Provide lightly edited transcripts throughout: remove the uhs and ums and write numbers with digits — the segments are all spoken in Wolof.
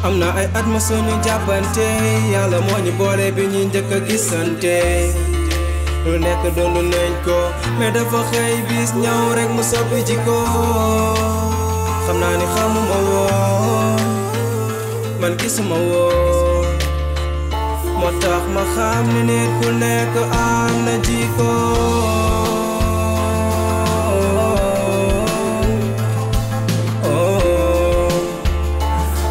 am na ay at ma suñu jàppante yàlla moo ñu boole bi ñuy njëkk a gisante lu nekk dundu nañ ko mais dafa xëy bis ñëw rek mu soppi jikko xam naa ni xamuma woon man gisuma woon moo tax ma xam ni nit ku nekk am na jikko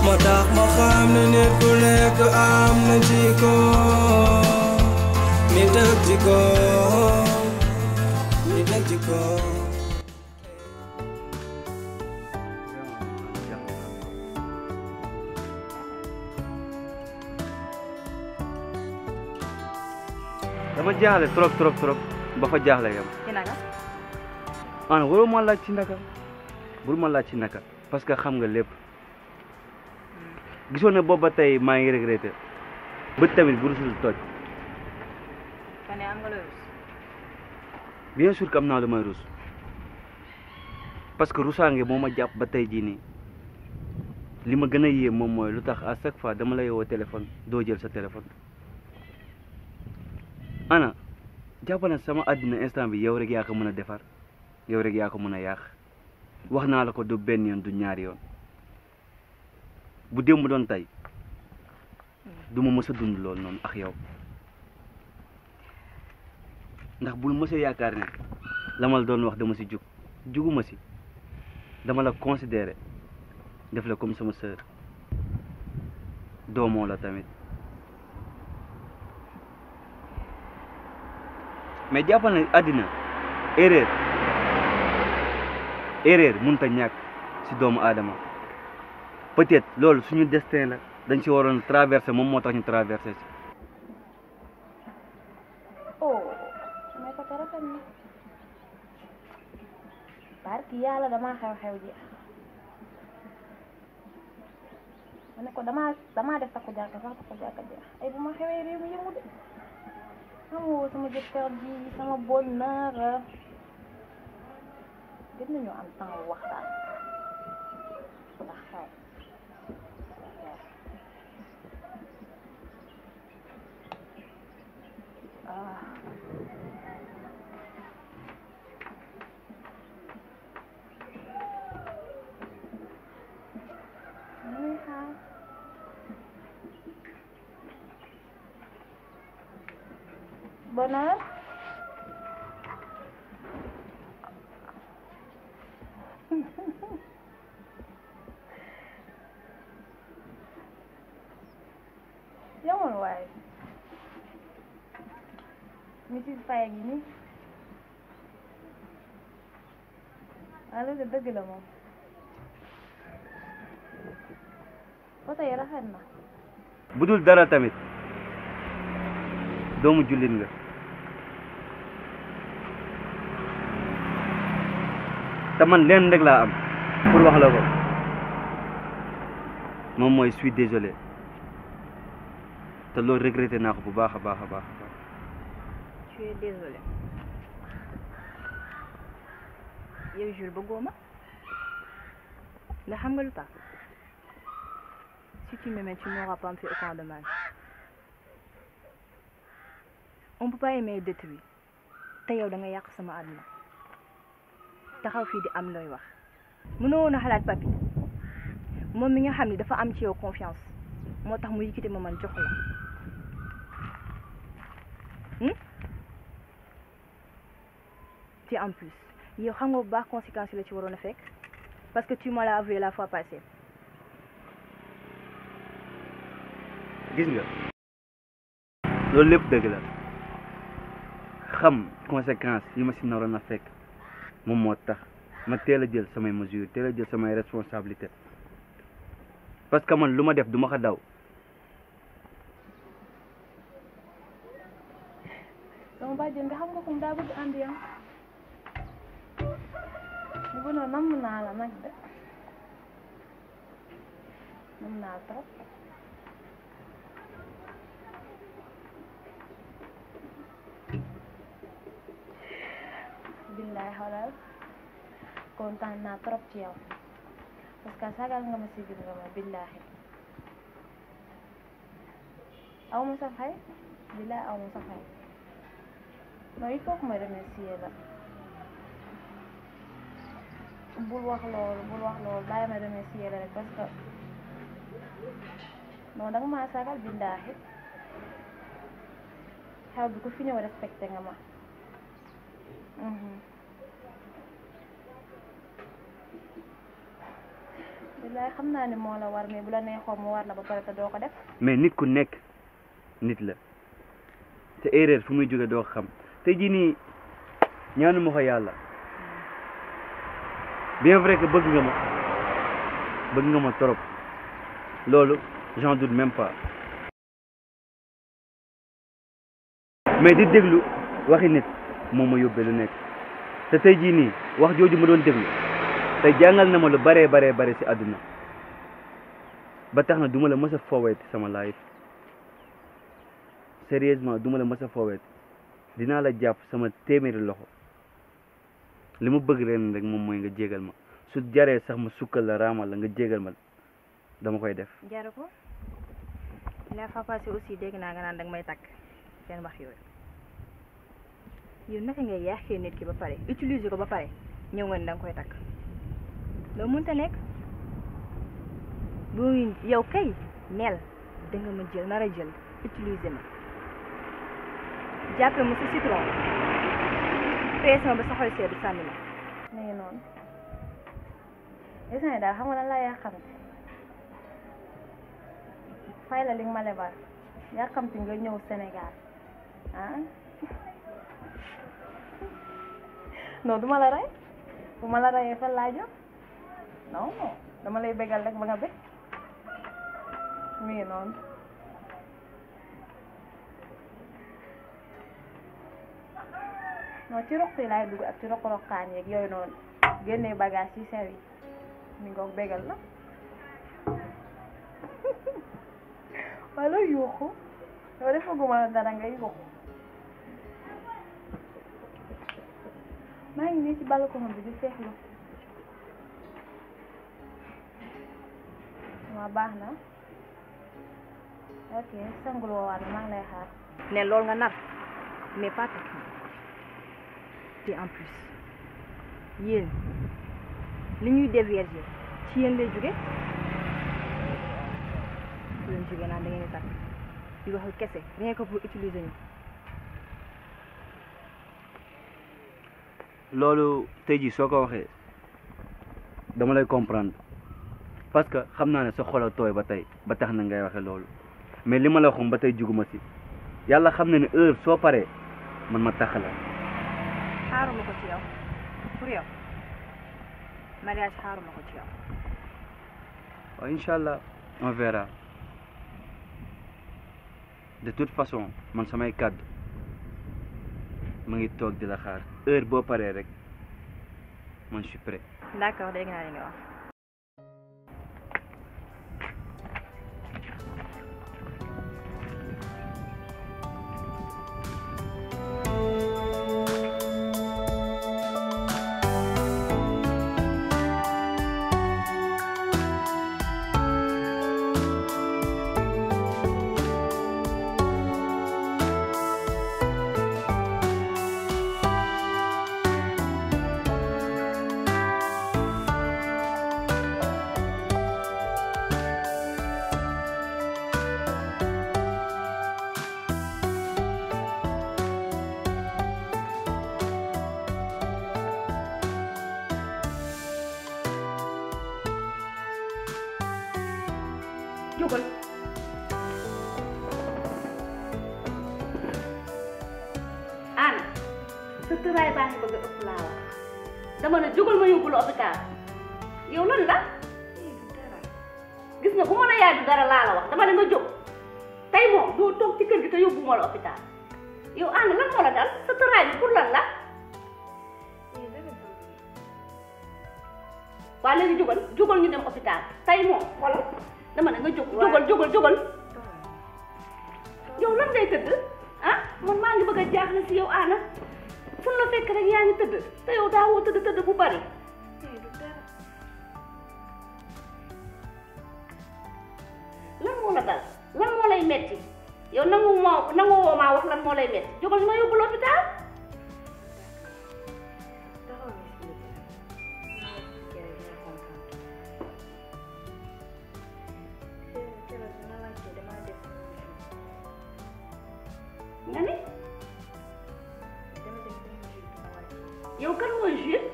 moo tax ma xam ni nit ku nekk am na jikko nit ak jikko nit ak jikko dama jaaxle trop ba fa jaaxle yam ci naka ana waroo ma laaj ci naka bul ma laaj ci naka parce que xam nga lépp gisoon ne boobu ba tey maa ngi regretté bët tamit bu rusul toj kon am nga looy rus bien sûr que am naa lu may rus parce que rusaange moo ma jàpp ba tey jii nii li ma gën a yéem moom mooy lu tax à chaque fois dama lay woo téléphone doo jël sa téléphone ana jàpp na sama àddina instant bi yow rek yaa ko mën a defar yow rek yaa ko mën a yàq wax naa la ko du benn yoon du ñaari yoon bu démb doon tey du ma mës a dund loolu noonu ak yow ndax bul mës a yaakaar ne la ma la doon wax dama si juguma si dama la considéré def la comme sama sœur doomoo la tamit mais jàppal na àddina erreur mënut a ñàkk si doomu aadama peut-être loolu suñu destin la dañ si waroon traversé moom moo tax ñu traversé si. oh mais ko rafet na barki yàlla damaa xew ji ma ne ko damaa def takku jàkka sax takku jàkka ji ay bu ma xewee réew mi yëngu de xamoo sama jëkkër ji sama bonheur gën nañu am temps waxtaan ndax xew bonheur yamul waaye Mrs. Faye gi nii waaye loolu dëgg la moom foto yi rafet na bu dul dara tamit doomu jullit nga te man leen rek laa am pour wax la ko moom mooy suis désolé te loolu regretté naa ko bu baax a baax a baax. tu es désolé yow Jules bëggoo ma ndax xam nga lu tax si tu m'aimais tu n'auras pas fait autant de mal on peut pas aimer détruire te yow da nga yàq sama àdduna taxaw fii di am looy wax mënoo woon a xalaat papi moom mi nga xam ni dafa am ci yow confiance moo tax mu yëkkati ma man jox la te en plus yow xam nga bu baax conséquences yi la ci waroon a fekk parce que tu m'as avoué la fois passée. gis nga loolu lépp dëgg la xam conséquences yi ma si naroon a fekk moom moo tax ma teel a jël samay mesures teel a jël samay responsabilités parce que man lu ma def du ma ko daw. sama bàjjen bi xam nga comme daa bëgg ambiance ñu bu noonu namm naa la nag de namm naa trop billaay xoolal kontaan naa trop ci yow parce que sagal nga ma sigil nga ma billaahi aw ma sa fay bilaay aw ma sa fay non il faut que ma remercier la bul wax loolu bàyyi ma remercier la rek parce que non danga maa sagal bindaaxi xew bi ku fi ñëw respecté nga ma bilaay xam naa ne moo la war mais bu la neexoon mu war la ba pare te doo ko def mais nit ku nekk nit la te erreur fu muy jóge doo xam tey jii nii ñaanu ma ko yàlla bien vrai que bëgg nga ma trop loolu j'en doute même pas mais di déglu waxi nit moom ma yóbbee lu nekk te tey jii nii wax jooju ma doon déglu tey jàngal na ma lu bare ci àdduna ba tax na duma la mës a fooweeti sama life sérieusement duma la mës a fooweeti dinaa la jàpp sama téeméeri loxo li ma bëgg ren rek moom mooy nga jégal ma su jaree sax ma sukkal la raamal la nga jégal ma dama koy def jaru ko la fa passé aussi dégg naa nga naan danga may takk seen wax yooyu yow naka ngay yàqee nit ki ba pare utiliser ko ba pare ñëw nga ni danga koy takk loolu mënta nekk bu yow kay neel danga ma jël nar a jël utiliser ma jàppe ma si citron pression ba sa xol seedu sànni ma mi ngi noonu instant daal xam nga lan laa yàqamti fay la li nga ma lebal yàqamti nga ñëw Sénégal ah non duma la rey bu ma la reyee fan laa jëm non dama lay bégal rek ba nga bég mi ngi noonu non ci roq yi laay dugg ak ci roq-roqaan yeeg yooyu noonu génnee bagage yi sew yi mi ngoog bégal la wala yuuxu yow defaguma dara nga yuuxu maa ngi nii ci balcon bi di seexlu waa baax na ok sangul woowaat maa ngi lay xaar ne loolu nga nar mais pas takk te en plus yéen li ñuy déverger ci yéen lay jóge leen jóge naan da ngeen di takk di wax kese rien que pour utiliser ñu loolu tey jii soo ko waxee dama lay comprendre parce que xam naa ne sa xol a tooy ba tey ba tax na ngay waxe loolu mais li ma la waxoon ba tey juguma si yàlla xam na ne heure soo paree man ma tax la xaaruma ko ci yow pour yow mariage xaaruma ko ci yow waaw incha allah on verra de toute façon man samay kàddu ma ngi toog di la xaar heure boo paree rek man je suis prêt. d'accord dégg naa li nga wax. jógal Anna sa tëraay baa ngi bëgg a ëpp laa wax dama ne jógal ma yóbbu la hôpital yow lan la gis nga bu ma la yaay du dara laa la wax dama ne nga jóg tey moom doo toog ci kër gi te yóbbu ma la hôpital yow Anna lan moo la dal sa tëraay bi pour lan la waa léegi jógal ñu dem hôpital tey moom wala dama ne nga jógal yow lan ngay tëdd ah man maa ngi bëgg a jaaxle si yow Anna fu la fekk rek yaa ngi tëdd te yow daawoo tëdd bu bari lan moo la dal lan moo lay metti yow nangu woo maa wax lan moo lay metti jógal ma yóbbu l'hôpital. nga ni yow kan mooy Jules.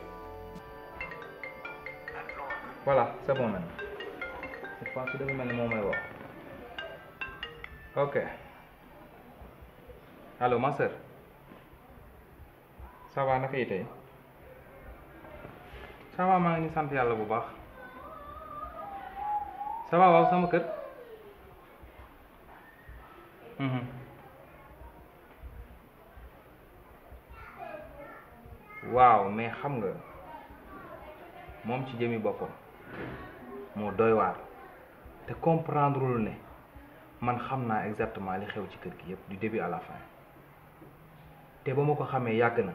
voilà c'est bon man je pense que dafa mel ni moom may wax ok allo ma sœur ça va naka yi tey ça va maa ngi ni sant yàlla bu baax ça va waaw sama kër waaw mais xam nga moom ci jëmi boppam moo doy waar te comprendrewul ne man xam naa exactement li xew ci kër gi yëpp du début à la fin te ba ma ko xamee yàgg na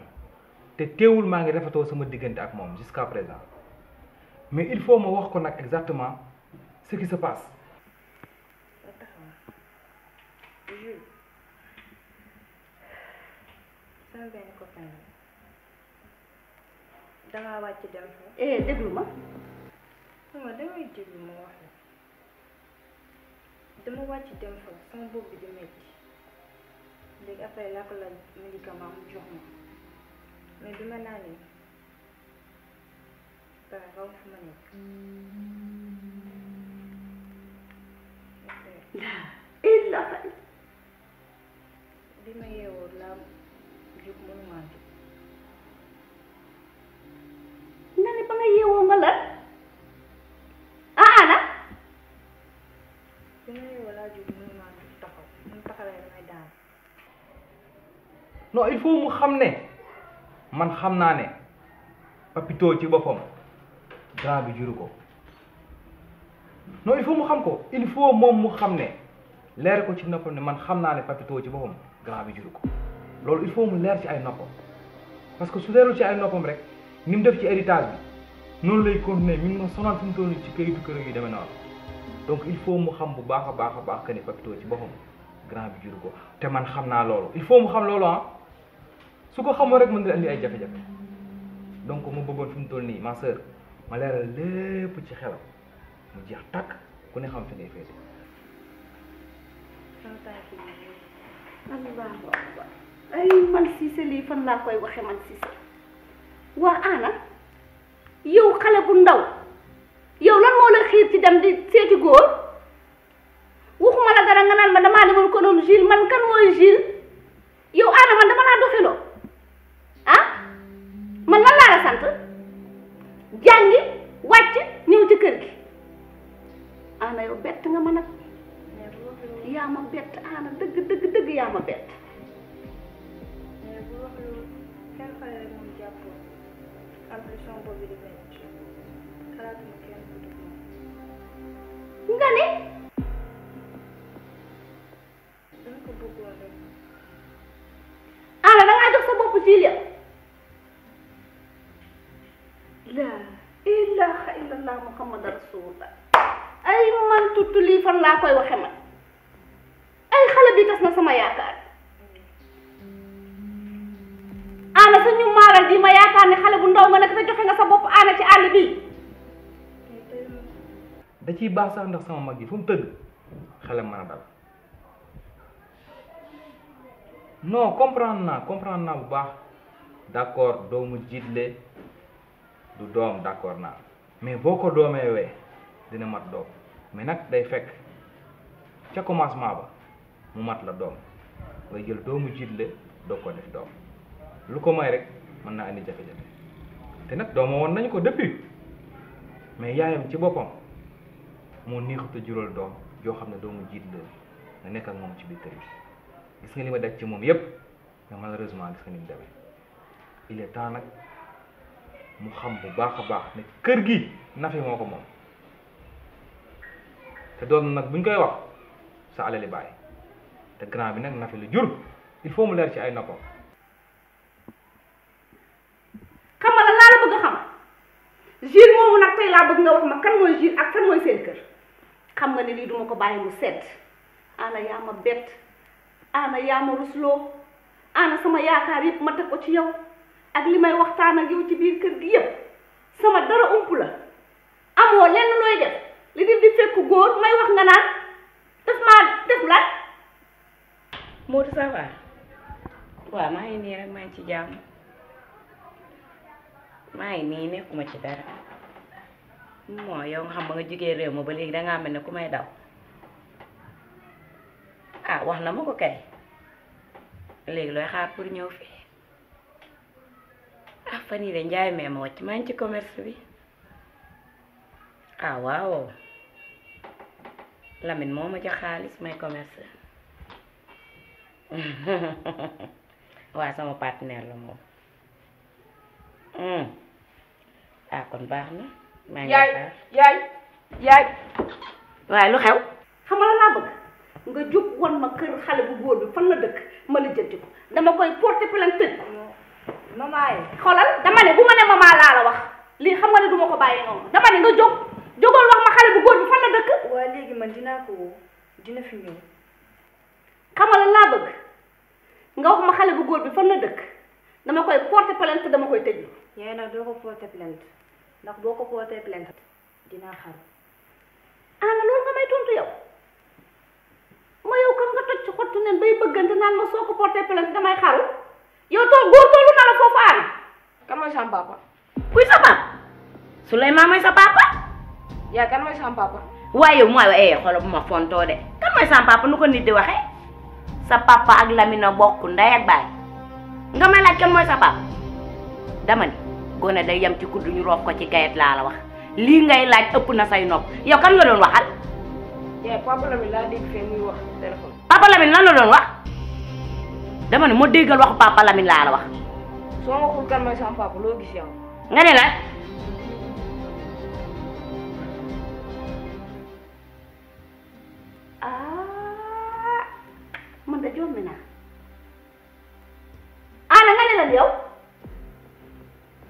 te teewul maa ngi rafetoo sama diggante ak moom jusqu'à présent mais il faut ma wax ko nag exactement ce qui se passe. Jules sama benn copain la dangaa wàcc dem fa. déglu ma. ma damay déglu ma wax la dama wàcc dem fa sama bopp bi di metti léegi après laa ko laaj médicament mu jox ma mais bi ma naanee pare raw fu ma nekk. bi ma yeewoo laa jóg mënuma jóg. nga ne ba nga yeewoo nga lan ana bi ma yeewoo laa jóg mënuma jóg taxaw mu taxawee damay daan. non il faut mu xam ne man xam naa ne Papito ci boppam grand bi juru ko non il faut mu xam ko il faut moom mu xam ne leer ko ci noppam ne man xam naa ne Papito ci boppam grand bi juru ko loolu il faut mu leer ci ay noppam parce que su leerul ci ay noppam rek ni mu def ci héritage bi noonu lay continuer mi ngi ma sonal fi mu toll ci këyitu kër yu demee noonu donc il faut mu xam bu baax a baax que ni Papito ci boppam grand bi juru ko te man xam naa loolu il faut mu xam loolu ah su ko xamoo rek mën nga indi ay jafe-jafe donc mu bëggoon fi mu toll nii ma sœur ma leeral lépp ci xelam mu jeex tàkk ku ne xam fi ngay féete. sama tànk yi allahu akbar ay man Cissé lii fan laa koy waxe man Cissé waa ana yow xale bu ndaw yow lan moo la xiir ci dem di seeti góor waxuma la dara nga naan ma damaa demoon ko noonu Jules man kan mooy Jules yow ana man dama laa doxiloo ah man lan laa la sant jàngi wàcc ñëw ci kër gi ana yow bett nga ma nag yaa ma bett ana dëgg yaa ma bett. mais bu wax lu kenn xale rek moom jàppoo en plus son bopp bi di metti xalaatuma kenn ku dul moom. nga ne dama ko bëggoon rek. ana dangaa jox sa bopp Julia la ilaha illallah muhammad rasulullah ay man tuttu lii fan laa koy waxe man ay xale bi tas na sama yaakaar ana sa ñu maaral ji ma yaakaar ne xale bu ndaw nga nekk te joxe nga sa bopp ana ci àll bi da ciy baax sax ndax sama mag ji fu mu tëgg xelam mën a dal non comprendre naa bu baax d'accord doomu jiitle du doom d'accord naa mais boo ko doomee wee dina mat doom mais nag day fekk ca commencement ba mu mat la doom ngay jël doomu jiitle doo ko def doom lu ko may rek mën naa indi jafe-jafe te nag dooma woon nañu ko depuis mais yaayam ci boppam moo neexut a jural doom yoo xam ne doomu jiitle nga nekk ak moom ci biir kër gi gis nga li ma daj ci moom yépp mais malheureusement gis nga ni mu demee il est temps nag mu xam bu baax a baax ne kër gi Nafi moo ko moom te doon nag buñ koy wax sa alali bàyyi te grand bi nag Nafi lu jur il faut mu leer ci ay noppam. xam nga lan laa la bëgg a xam Jules moomu nag tey laa bëgg nga wax ma kan mooy Jules ak kan mooy seen kër xam nga ne lii duma ko bàyyi mu sedd ana yaa ma bett ana yaa ma rusloo ana sama yaakaar yëpp ma teg ko ci yow ak li may waxtaan ak yow ci biir kër gi yëpp sama dara ump la amoo lenn looy def li di fekk góor may wax nga naan daf maa def lan. Modou ça va waaw maa ngi nii rek maa ngi ci jàmm maa ngi nii nekkuma ci dara moo yow nga xam ba nga jógee réew ma ba léegi dangaa mel ne ku may daw ah wax na ma ko kay léegi looy xaar pour ñëw fii ah fan yii de njaay mee ma wàcc maa ngi ci commerce bi ah waaw Lamine moo ma jox xaalis may commerce waa sama partenaire la moom ah kon baax na maa ngi yaay waaye lu xew xam nga la laa bëgg nga jóg wan ma kër xale bu góor bi fan la dëkk ma lijjanti ko dama koy porter plainte tëj ko. maman yi xoolal dama ne bu ma ne maman laa la wax lii xam nga ne duma ko bàyyi noonu dama ne nga jógal wax ma xale bu góor bi fan la dëkk. waa léegi man dinaa ko woo dina fi ñëw. xam nga la laa bëgg nga wax ma xale bu góor bi fan la dëkk dama koy porter plainte dama koy tëj. yaay nag doo ko porter plainte ndax boo ko porter plainte dinaa xaru. ana loolu nga may tontu yow ma yow kam nga toj ci xottu nen bay bëggante naan ma soo ko porter plainte damay xaru yow tool góor toolu na la foofu ana. kan mooy sama papa. kuy sa papa Souleymane mooy sa papa yaay kan mooy sama papa. waaye yow mooy xoolal bu ma fontoo de kan mooy sa papa nu ko nit di waxee sa papa ak Lamine bokk ndey ak baay nga may laaj kan mooy sa papa dama ni gone day yem ci kuddu ñu roof ko ci gayet laa la wax lii ngay laaj ëpp na say nopp yow kan nga doon waxal. yaay papa Lamine laa dégg fee muy wax téléphone. papa Lamine lan la doon wax dama ne moo déggal waxu papa Lamine laa la wax. soo ma waxul kan mooy sama papa loo gis yow. nga ne la. man de jommi naa ana nga ne lan yow.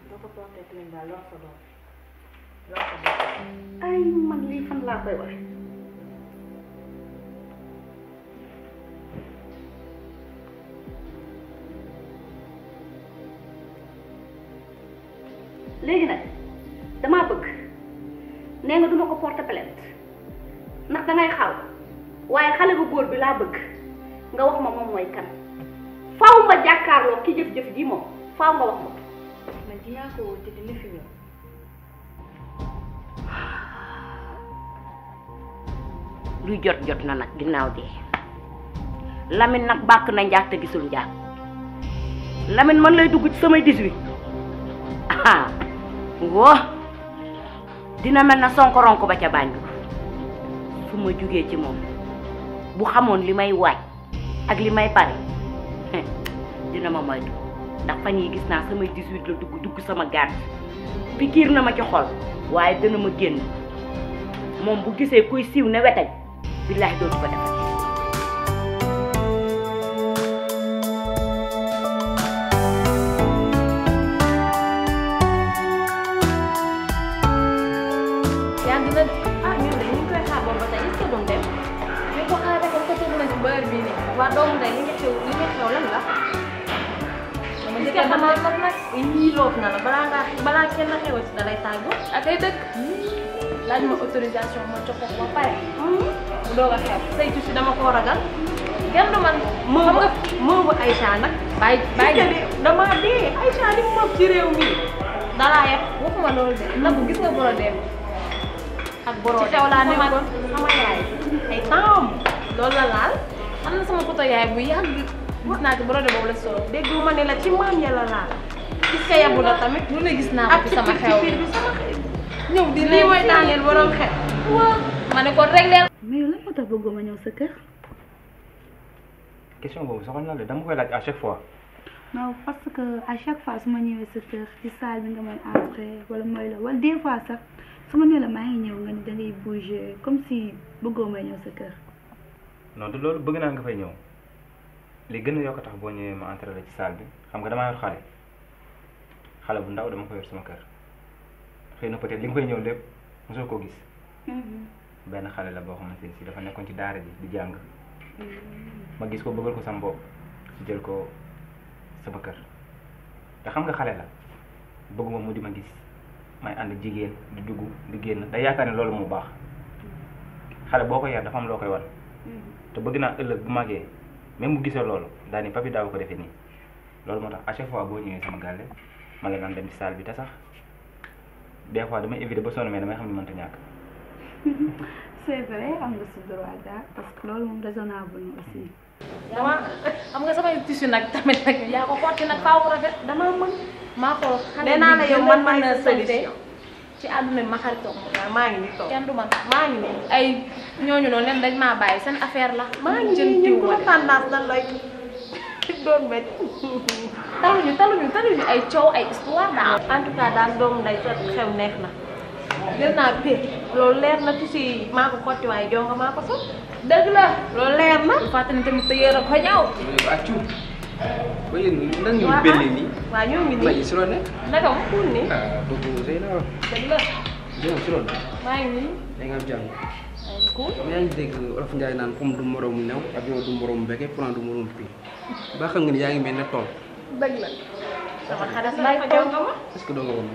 doo ko porter plainte daal lor sa doom. ay man lii fan laa koy waxe léegi nag damaa bëgg nee nga duma ko porter plainte ndax dangay xaw waaye xale bu góor bi laa bëgg nga wax ma moom mooy kan faaw nga jàkkaarloo ki jëf-jëf ji moom faaw nga wax ma ko. man dinaa ko woo te dina fi ñëw. luy jot na nag ginnaaw dee Lamine nag bàkk na njaag te gisul njaag Lamine man lay dugg ci samay 18 ah woo dina mel na sonkoronko ba ca Banjul su ma jugee ci moom bu xamoon li may waaj ak li may pare dina ma moytu ndax fan yi gis naa samay 18 la dugg sama gàtt pikiir na ma ci xol waaye dina ma génn moom bu gisee kuy siiw ne wetañ billaahi dootu ko defati. yaa ngi leen ñun de ñu ngi koy xaar boobu ba tey est-ce que duñ dem. ñu ko xaaree ko ko tëgg nañ ci bër bii nii. waa doomu ndey li nga xew lan la. dama jëkkër dama lan nag. yii loof na la balaa kenn xew ci da lay tàggu. ak ay dëkk. laaj ma autorisation ma jox ko ba pare. mu doog a xew saytu si dama koo ragal. kenn du man. xam nga moomu Aïcha nag. bàyyi dama dee Aïcha li mu moom ci réew mi. dalaa yeb waxuma loolu de nabu gis nga borodee ak borodee ci xew laa nekkoon sama yaay ay temps loolu la laal am na sama photo yaay bu yàgg gis naa ci borodee boobu la solo dégg ma ne la ci maam ya la laal gis ka yabu la tamit lu ne gis naa ko ci sama xew bi sama xew ñëw di lii mooy daaneel borom xew waaw ma ne ko régleel. mais yow lan moo tax bëggoo ma ñëw sa kër. question boobu soxal na la dama koy laaj à chaque fois. non parce que à chaque fois su ma ñëwee sa kër ci salle bi nga may entré wala mooy la wala des fois sax su ma nee la maa ngi ñëw nga ni da ngay bouger comme si bëggoo may ñëw sa kër. non du loolu bëgg naa nga fay ñëw li gën a yokk tax boo ñëwee ma entré la ci salle bi xam nga damaa yor xale bu ndaw dama ko yor sama kër xëy na peut-être li nga fay ñëw lépp mosoo koo gis. benn xale la boo xamante ni si dafa nekkoon ci daara ji di jàng ma gis ko bëggal ko sama bopp si jël ko sama kër te xam nga xale la bëgguma mu di ma gis may ànd jigéen di dugg di génn day yaakaar ne loolu mu baax xale boo ko yar dafa am loo koy wan te bëgg naa ëllëg bu màggee même bu gisee loolu daal ni papi daaw ko defee nii loolu moo tax à chaque fois boo ñëwee sama gàlle ma la naan dem ci salle bi te sax des fois damay éviter ba sonn mais damay xam ne mënta ñàkk. c'est vrai am nga si droit daal parce que loolu moom raisonnable na aussi. dama xam nga samay tissu nag tamit nag yaa ko xotti nag faaw rafet dama mën maa ko xale nee naa la yow man maay sa solution ci àdduna bi ma xaritoo waaw maa ngi nii toog kenn du man maa ngi nii ay ñooñu noonu leen dañ maa bàyyi seen affaire la maa ngi nii ñun ko tendance lan lay doon met taluñu ay coow ay histoire daal en tout cas daal doomu nday sa xew neex na jël naa pé loolu leer na tissu yi maa ko xotti waaye jonga maa ko sol dëgg la loolu leer na bu fàttali tamit te yéer a ko ñaw accu ba yéen nan ñu belli nii waaw ñoo ngi ma nii si loolu ne naka mu pour ni bëgg rëy na dëgg la jëm si loolu maa ngi nii da nga am jàmm ay cool yaa ngi dégg olof Njaay naan comme du moromu new avion du moromu beke plan du moromu pi ba xam nga ni yaa ngi mel ne tool dëgg la sama xarit lay ko jonga ma est-ce que doo nga woon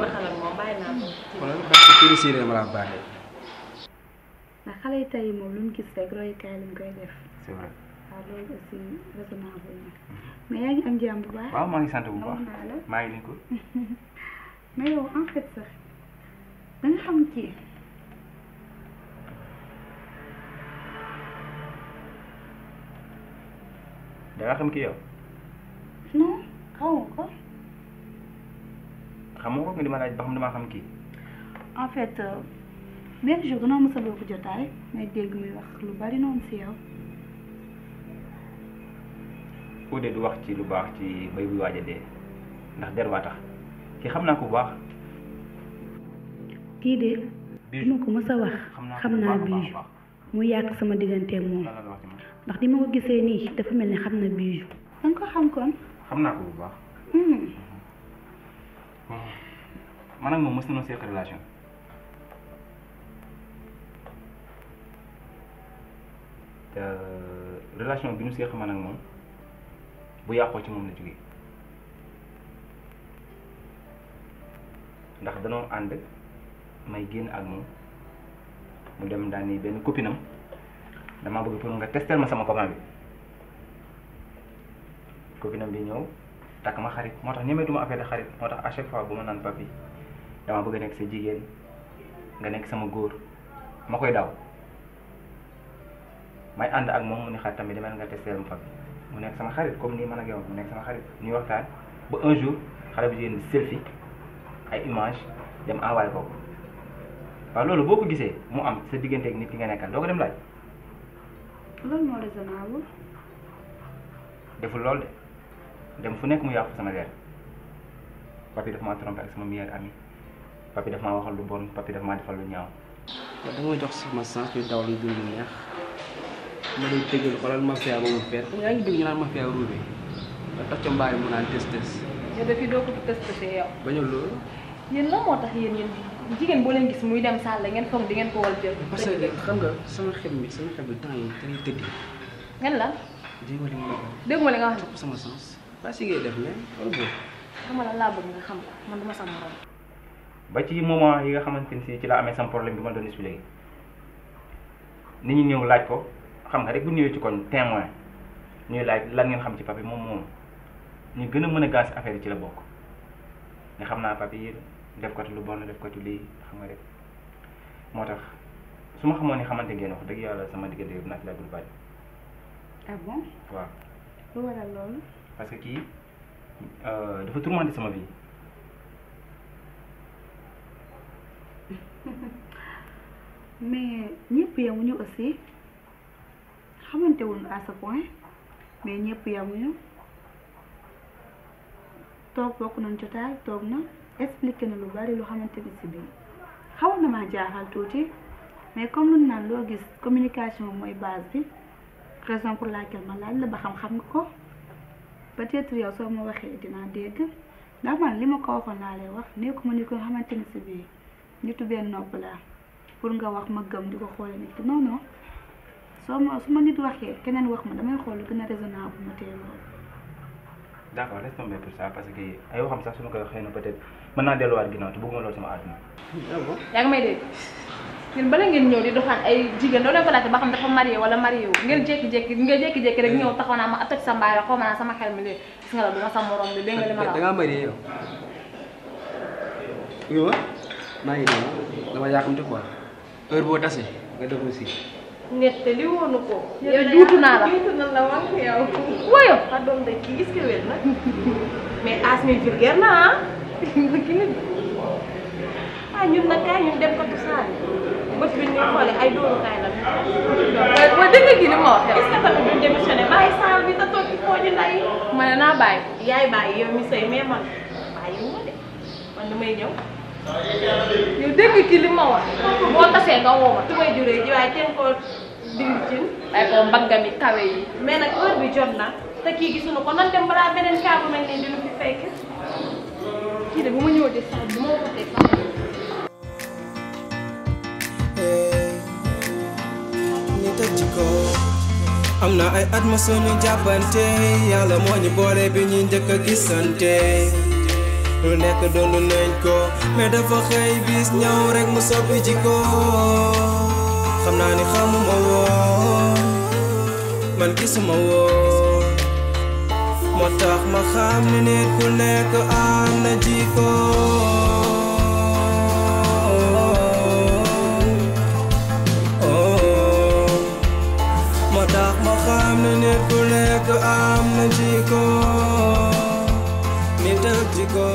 waxal ak moom bàyyi naa ko wala parce que turi séeréer ma la baaxee ndax xale yi tey moom lu mu gis rek royukaay lañ koy def c'est vrai waaw loolu aussi raisonnable na mais yaa ngi am jàmm bu baax waaw maa ngi sant bu baax naa la maa ngi nii ko mais yow en fait sax da nga xam kii da nga xam ki yow non xamoo ko xamoo ko nga di ma laaj ba xam damaa xam kii en fait benn jour danoo mos a bokk jotaay may dégg muy wax lu bari noonu si yow Fodé du wax ci lu baax ci bay buy waaj a dee ndax der waa tax kii xam naa ko bu baax kii de Bijou duma ko mos a wax xam naa Bijou mu yàq sama digganteeg moom lan la wax ci man ndax di ma ko gisee nii dafa mel ni xam na Bijou da nga ko xam kon xam naa ko bu baax man ak moom mës nañoo seq relation te relation bi ñu seq man ak moom bu yàqoo ci moom la jógee ndax danoo ànd may génn ak moom mu dem daal ni benn copinam damaa bëgg pour nga testel ma sama copain bi copinam bi ñëw takk ma xarit moo tax ñemeetuma affaire de xarit moo tax à chaque fois bu ma naan papi damaa bëgg a nekk sa jigéen nga nekk sama góor ma koy daw may ànd ak moom mu ne xarit tamit demel nga testel ma papi mu nekk sama xarit comme nii man ak yow mu nekk sama xarit ñuy waxtaan ba un jour xale bu jigéen di selfie ay image dem envoyé ko waaw loolu boo ko gisee mu am sa diggante ak nit ki nga nekkal doo ko dem laaj loolu moo raisonnable deful loolu de dem fu nekk mu yàqu sama leer papi daf maa trompé ak sama meilleur ami papi daf maa waxal lu bon papi daf maa defal lu ñaaw da nga jox sama sens ñu dawal dund lu neex ma lay tëggal xoolal mafia ba mu feer yaa ngi dégg ñu naan mafia ruube nga tax ca mbaari mu naan tës tës yow de fii doo ko testé yow bañu loolu yéen la moo tax yéen jigéen boo leen gis muy dem salle ngeen foog di ngeen ko war jël parce que xam nga sama xel bi temps yi te lay tëddi ngeen la dégg nga li ma la wax dégg ma li nga wax topp sama sens pas si ngay def mais loolu boobu xam nga lan laa bëgg nga xam ko man duma sama morom ba ci moment yi nga xamante ni si ci la amee sama problème bi ma doon expliqué nit ñi ñëw laaj ko xam nga rek bu ñëwee ci koñ témoin ñuy laaj lan ngeen xam ci papi moom ñu gën a mën a gaas affaire yi ci la bokk nga xam naa papi yéen def ko ci lu bon def ko ci lii xam nga rek moo tax su ma xamoon ni xamante ngeen wax dëgg yàlla sama diggante bi nag la dul bàyyi ah bon waaw lu waral loolu parce que kii dafa tourmenté sama vie mais ñëpp yemuñu aussi xamante wuñu à ce point mais ñëpp yemuñu toog bokk nañ jotaay toog na expliqué na lu bari lu xamante ni si biir xawoon na maa jaaxal tuuti mais comme lu naan loo gis communication mooy base bi raison pour laquelle ma laaj la ba xam nga ko peut-être yow soo ma waxee dinaa dégg ndax man li ma ko waxoon laa lay wax nekkuma ni ko xamante ni si biir nitu benn nopp laa pour nga wax ma gëm di ko xoole nit ki non non su ma nit waxee keneen wax ma damay xool lu gën a raisonnable ma téye loolu. d'accord laisse tomber pour ça parce que ay waxam sax su ma koy wax xëy na peut-être mën naa delluwaat ginnaaw te bëgguma loolu sama àdduna. yaa ngi may dégg ngeen bala ngeen ñëw di doxaan ay jigéen doo leen ko laajte ba xam dafa marié wala marié wu ngeen jékki-jékki rek ñëw taxaw naa ma toj sa mbaay la xaw ma naa sama xel mi léegi gis nga la du ma sa morom bi dégg nga li ma la wax. da ngaa marié yow. oui maa ngi nii dama yàkkamti quoi heure boo tasee nga def aussi. nette li woonu ko. yow juutu naa la juutu na la wax yow. woyo ah doom de kii gis nga wér na mais as mi vulgaire na ah. ah ñun nag kaay ñun dem ko tusaale bët bi ñu xoolee ay dóorukaay la. waaw dégg nga kii li ma wax est-ce que tamit duñ démissionné bàyyi saal bi te toog ci fooju nday. ma ne naa bàyyi yaay bàyyi yow mi sëy mais man bàyyi wu ma de man damay ñëw. yow dégg nga kii li ma wax boo tasee nga woo ma su may juree ji waaye teen koo dindi cin. ay ko mbaggami kawe yi mais nag heure bi jot na te kii gisuñu ko nan dem balaa beneen kaa bu mel nii dina fi fekk. kii de bu ma ñëwee sax bu ma waxatee sax ni tëj ko am na ay at ma suñu jàppante yàlla moo ñu boole bi ñu njëkk a gisante lu nekk doon nañ ko mais dafa xëy bis ñëw rek mu soppi jikko xam naa ni xamuma woon man gisuma woon moo tax ma xam ni nit ku nekk am na jikko moo tax ma xam ni nit ku nekk am na jikko nit ak jikko